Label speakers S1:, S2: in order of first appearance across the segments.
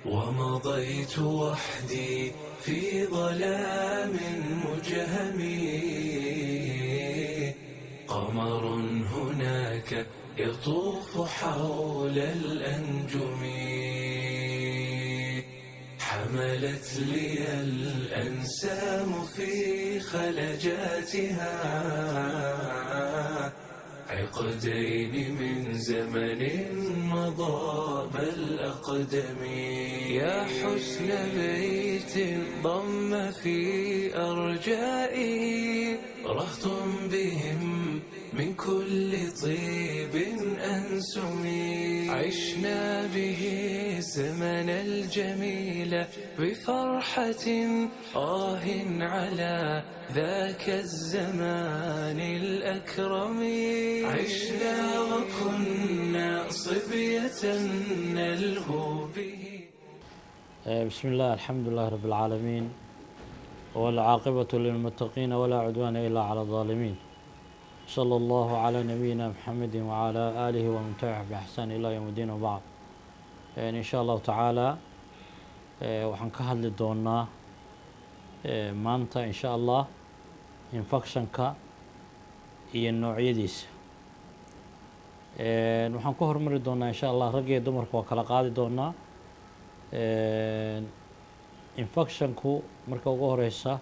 S1: ومضيت وحدي في ظلام مجهم، قمر هناك يطوف حول الأنجم، حملت لي الأنسام في خلجاتها عقدين من زمن مضى بل أقدم. يا حسن بيت ضم في أرجائه رهط بهم من كل طيب أنسم، عشنا به الزمن الجميل بفرحة آه على ذاك الزمان الأكرم. عشنا وكنا صبية نلهو به.
S2: بسم الله، الحمد لله رب العالمين، والعاقبة للمتقين، ولا عدوان إلا على الظالمين، صلى الله على نبينا محمد وعلى آله ومن تبعه بإحسان إلى يوم الدين، وبعد. إن شاء الله تعالى waxaan ka hadli doonaa maanta in sha Allah infectionka iyo noocyadiisa. Waxaan ku hormari doonaa in sha Allah rag iyo dumarka waa kala qaadi doonaa. Infectionku marka ugu horeysa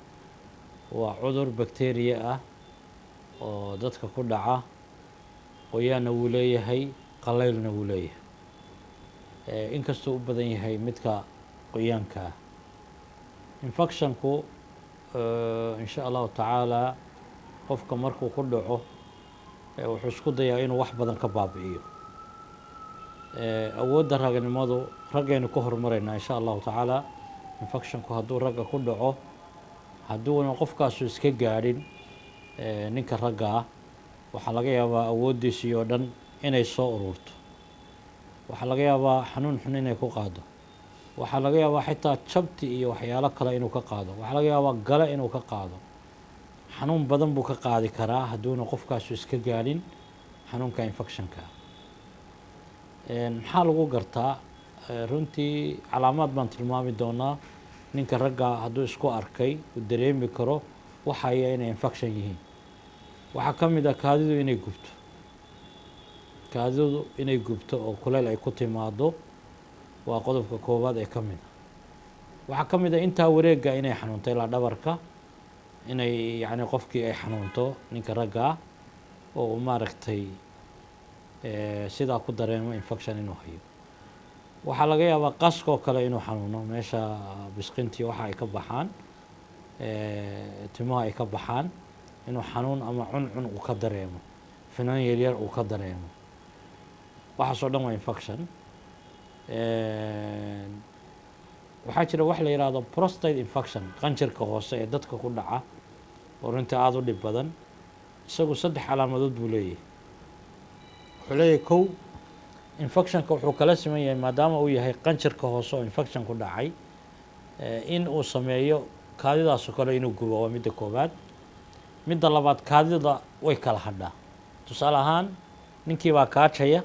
S2: waa cudur bacteria ah oo dadka ku dhaca. Qoyaanna wuu leeyahay, qalaylna wuu leeyahay, inkastuu u badan yahay midka qoyaanka ah. Infectionku in sha Allahu tacaala qofka markuu ku dhaco wuxuu isku dayaa inuu wax badan ka baabi'iyo awoodda ragnimadu. Raggaynu ku horumaraynaa in sha Allahu tacaala. Infectionku hadduu ragga ku dhaco, hadduuna qofkaasu iska gaadhin, ninka ragga ah waxaa laga yaabaa awooddiisii oo dhan inay soo ururto. Waxaa laga yaabaa xanuun xun inay ku qaado. Waxaa laga yaabaa xitaa jabti iyo waxyaalo kale inuu ka qaado. Waxaa laga yaabaa gale inuu ka qaado. Xanuun badan buu ka qaadi karaa hadduuna qofkaasu iska gaadhin xanuunka infectionka. Maxaa lagu gartaa? Runtii calaamaad baan tilmaami doonaa. Ninka ragga hadduu isku arkay uu dareemi karo waxaya inay infection yihiin. Waxaa ka mid ah kaadidu inay gubto, kaadidu inay gubto oo kuleyl ay ku timaado, waa qodobka koowaad ee ka mid a. Waxaa ka mid ah intaa wareegga inay xanuunto, ilaa dhabarka inay yacni qofkii ay xanuunto ninka ragga ah oo uu maaragtay sidaa ku dareemo infection inuu hayo. Waxaa laga yaabaa qaskoo kale inuu xanuuno, meesha bisqintii waxa ay ka baxaan, timaha ay ka baxaan, inuu xanuun ama cuncun uu ka dareemo, finan yaryar uu ka dareemo. Waxaasoo dhan waa infection. Waxaa jira wax la yihahdo prostate infection, qanjirka hoose ee dadka ku dhaca, oo runtii aada u dhib badan. Isagu saddex calaamadood buu leeyahay. Wuxuu leeyahay kow, infectionka wuxuu kala siman yahay, maadaama uu yahay qanjirka hoose oo infection ku dhacay, in uu sameeyo kaadidaasoo kale inuu gubo. Waa midda koowaad. Midda labaad, kaadida way kala hadhaa. Tusaale ahaan, ninkii baa kaajaya.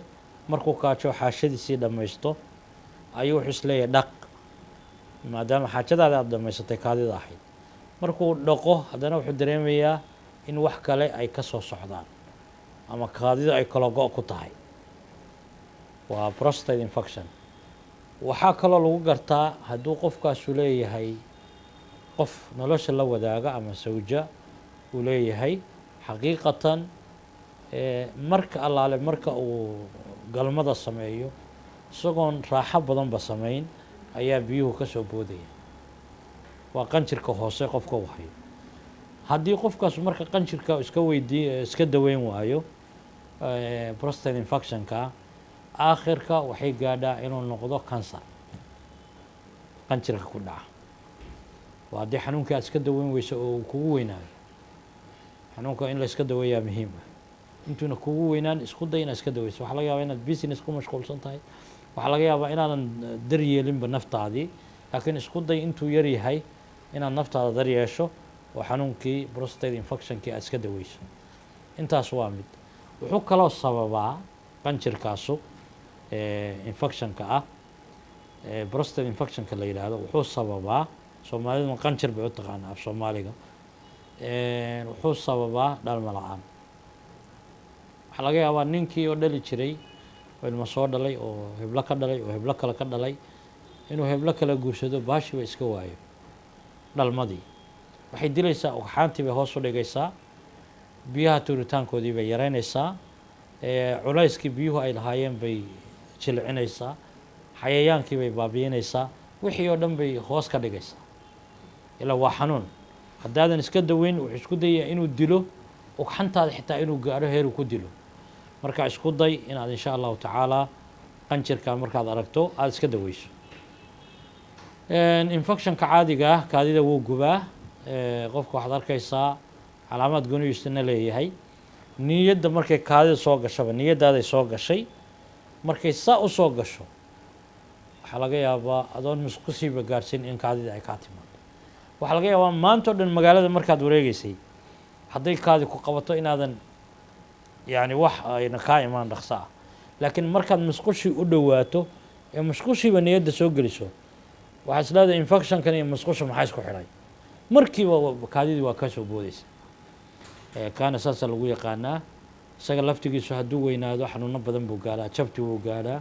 S2: Markuu kaajo, xaashadiisii dhammaysto, ayuu wuxuu isleeyahay dhaq, maadaama xaajadaada aada dhammaysatay kaadida ahayd. Markuu dhaqo, haddana wuxuu dareemayaa in wax kale ay ka soo socdaan ama kaadidu ay kala go' ku tahay. Waa prostate infection. Waxaa kaloo lagu gartaa hadduu qofkaasu leeyahay qof nolosha la wadaaga ama sawja uu leeyahay. Xaqiiqatan, marka allaale marka uu galmada sameeyo, isagoon raaxo badanba samayn ayaa biyuhu ka soo boodaya. Waa qanjirka hoose qofka uu hayo. Haddii qofkaas marka qanjirka iska weydii iska daweyn waayo prostate infectionka, aakhirka waxay gaadhaa inuu noqdo cancer qanjirka ku dhaca. Waa haddii xanuunka aad iska daweyn weyso oo uu kugu weynaayo. Xanuunka in la iska daweeyaa muhiim ah. Intuuna kugu weynaan, isku day inaad iska daweyso. Waxaa laga yaabaa inaad business ku mashquulsan tahay. Waxaa laga yaabaa inaadan daryeelinba naftaadii, laakiin isku day intuu yar yahay inaad naftaada daryeesho oo xanuunkii prostate infectionkii aad iska daweyso. Intaas waa mid. Wuxuu kaloo sababaa qanjirkaasu infectionka ah. Prostate infectionka la yidhaahdo wuxuu sababaa, Soomaaliduna qanjir bay u taqaanaa af Soomaaliga, wuxuu sababaa dhalmo la-aan. Waxaa laga yaabaa ninkii oo dhali jiray oo ilmo soo dhalay oo heblo ka dhalay oo heblo kale ka dhalay inuu heblo kale guursado, baashiiba iska waayo dhalmadii. Waxay dilaysaa ugxaantii bay hoos u dhigaysaa, biyaha tuuritaankoodii bay yareynaysaa, culayskii biyuhu ay lahaayeen bay jilcinaysaa, xayayaankii bay baabi'inaysaa, wixii oo dhan bay hoos ka dhigaysaa. Ilaa waa xanuun haddaadan iska daweyn, wuxuu isku dayayaa inuu dilo ugxantaada, xitaa inuu gaadho heeruu ku dilo. Marka isku day inaad insha Allahu tacaala qanjirka markaad aragto aada iska daweyso. Infectionka caadiga ah kaadida wuu gubaa qofka. Waxaad arkaysaa calaamaad goonihiisana leeyahay. Niyadda markay kaadida soo gashaba, niyadaaday soo gashay, markay saa u soo gasho, waxaa laga yaabaa adoon musqusiiba gaadhsiin in kaadida ay kaa timaado. Waxaa laga yaabaa maanta o dhan magaalada markaad wareegeysay hadday kaadi ku qabato inaadan yani wax ayna kaa imaan dhaqso ah, laakiin markaad musqushii u dhowaato ee musqushiiba niyadda soo geliso, waxaa is leedahay infectionkan iyo musqusha maxaa isku xidhay? Markiiba kaadidii waa kaa soo boodeysa. Kaana saasaa lagu yaqaanaa. Isaga laftigiisu hadduu weynaado xanuuno badan buu gaadhaa, jabti wuu gaadhaa,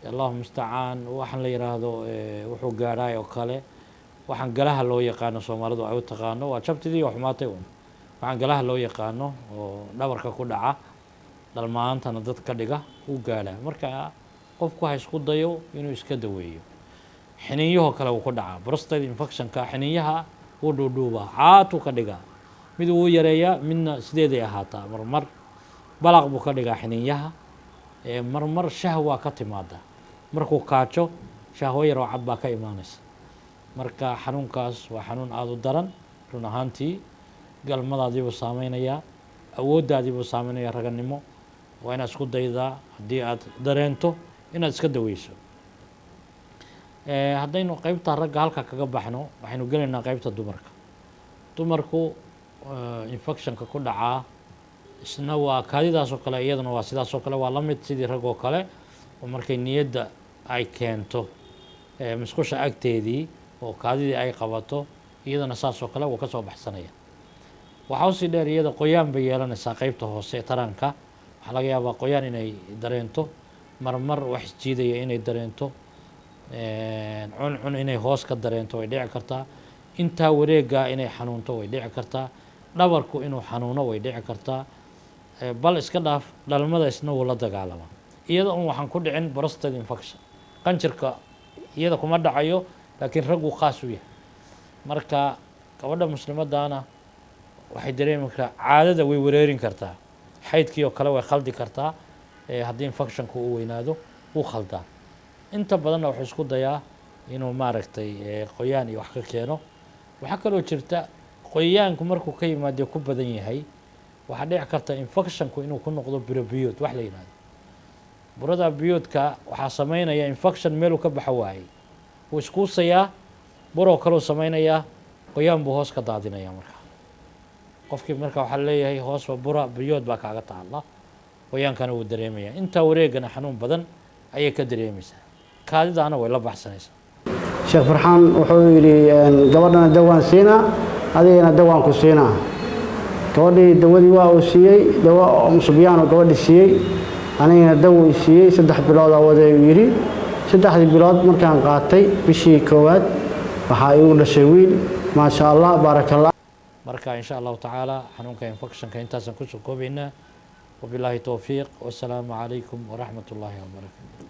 S2: Allahu mustacaan. Waxaan la yidhaahdo wuxuu gaadhaay oo kale waxaan galaha loo yaqaano, Soomaalidu ay u taqaano waa jabtidii oo xumaatay un. Waxaan galaha loo yaqaano oo dhabarka ku dhaca, dhalmaantana dad ka dhiga, wuu gaadhaa. Marka qofku ha isku dayo inuu iska daweeyo. Xininyahoo kale wuu ku dhacaa prostate infectionka. Xiniinyaha wuu dhuudhuubaa, caatuu ka dhigaa, mid wuu yareeyaa, midna sideeday ahaataa. Marmar balaq buu ka dhigaa xiniinyaha, marmar shahwaa ka timaada, markuu kaajo shahwo yaroo cad baa ka imaanaysa. Marka xanuunkaas waa xanuun aada u daran run ahaantii. Galmadaadiibuu saameynayaa, awooddaadiibuu saameynaya, raganimo. Waa inaad isku daydaa haddii aad dareento inaad iska daweyso. Haddaynu qeybta ragga halka kaga baxno, waxaynu gelaynaa qeybta dumarka. Dumarku infectionka ku dhacaa isna waa kaadidaas oo kale, iyaduna waa sidaas oo kale, waa la mid sidii rag oo kale, oo markay niyadda ay keento musqusha agteedii oo kaadidii ay qabato, iyadana saas oo kale wuu ka soo baxsanaya. Waxaa usii dheer iyada qoyaan bay yeelanaysaa qeybta hoose ee taranka. Waxaa laga yaabaa qoyaan inay dareento, marmar wax isjiidaya inay dareento, cuncun inay hoos ka dareento way dhici kartaa, intaa wareegaa inay xanuunto way dhici kartaa, dhabarku inuu xanuuno way dhici kartaa. Bal iska dhaaf dhalmada, isna wuu la dagaalamaa. Iyada un waxaan ku dhicin prostate infection, qanjirka iyada kuma dhacayo, laakiin raggu khaas u yahay. Marka gabadha muslimadana waxay dareemi kartaa caadada way wareerin kartaa, xaydkii oo kale way khaldi kartaa. Haddii infectionku uu weynaado wuu khaldaa. Inta badanna wuxuu isku dayaa inuu maaragtay qoyaan iyo wax ka keeno. Waxaa kaloo jirta qoyaanku markuu ka yimaado ku badan yahay, waxaa dhici karta infectionku inuu ku noqdo biro biyood wax la yidhahdo. Burada biyoodka waxaa sameynaya infection meeluu ka baxo waayey, wuu iskuusayaa, buroo kaleu sameynayaa, qoyaan buu hoos ka daadinaya. Marka qofkii marka waxaa leeyahay hoosba bura biyood baa kaaga taalla. Qoyaankana wuu dareemaya, intaa wareegana xanuun badan ayay ka dareemaysaa, kaadidaana way la baxsanaysaa.
S3: Sheekh Farxaan wuxuu yidhi gabadhana dawaan siinaa, adigana dawaan ku siinaa. Gabadhii dawadii waa uu siiyey, dawa musubyaanu gabadhi siiyey, anigana dawo i siiyey. 3 bilood awadee uu yidhi. 3dii bilood markaan qaatay, bishii koowaad waxaa iigu dhashay wiil, maasha Allah, baaraka Allah.
S2: Marka insha Allahu tacaala xanuunka infectionka intaasaan kusoo koobaynaa. Wabilaahi towfiiq, wasalaamu calaykum waraxmat ullaahi wabarakaatu.